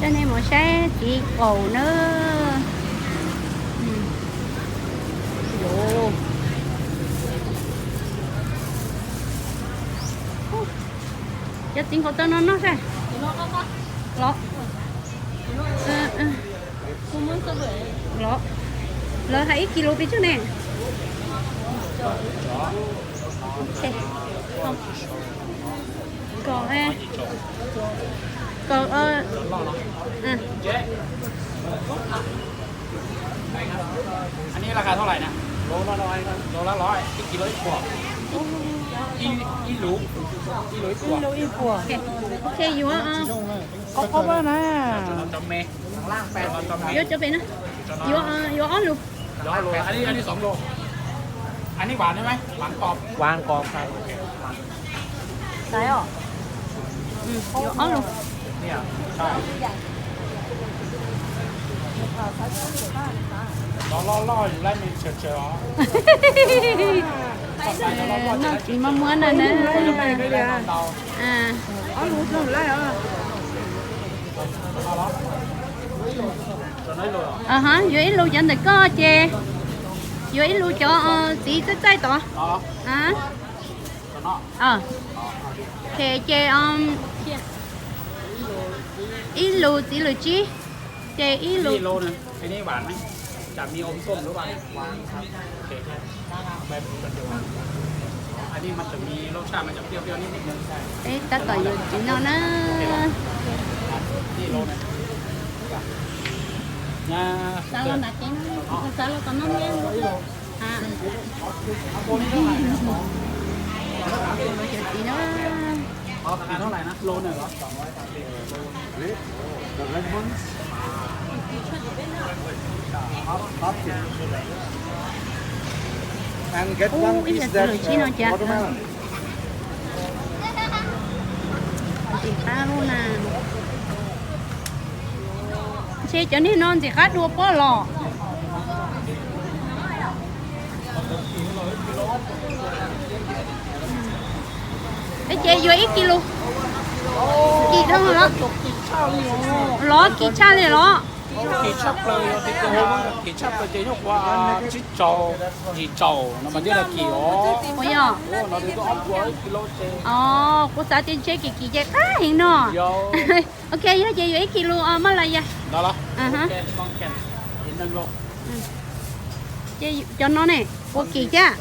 Coj nej mus saib txiv qaum na. Cov txiv nkaus tau no noj saib. Los, los, lawv hais ib kis lus pes tsawg ne? Kom, kom,อันนี้ราคาเท่าไหร่นะ โลละร้อย กิโลละร้อย กิโลละร้อย อีหลู อีหลูอีกปวก โอเค yuav, qhov qhov na, yuav cov pem na, yuav, yuav ob lus. Yuav ob lus, อันนี้ อันนี้สองโล อันนี้หวานใช่ไหม หวานกรอบ หวานกรอบครับ Xaiv os. Yuav ob lus. Loj loj yus laib me tsawg tsawg os. Noj txiv maj muab na na. Yuav ib lus cov ntawm koj ces, yuav ib lus cov txiv txaij txaij tod. Ces, ces ib lus txiv lws tsib, ces ib lus. Peb tab tom yuav txiv no na. Xav los nram kev, xav los tom no. Yuav txiv na. Ib txiv lws tsib no cas. Ntxim qab lub na. Ntshe cov niag no ntxim qab dua pob los. Ces yuav ib kis lus. Kis dhau los, los kis tshaj li los. Kis tshaj plaws, kis tshaj plaws ces nyuaj qhuav tsib caug, yim caum no mas thiaj li kis os. Ua yog. Os, kuv xav tias ntshe kis kis ces qab heev no. Ok, yog ces yuav ib kis lus maj la ya. Ces cov no ne, ua kis thiab.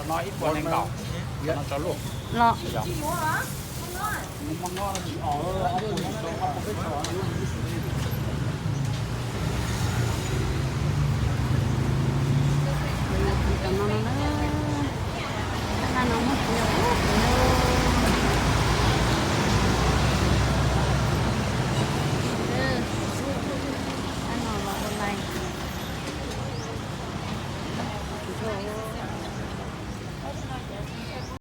Los.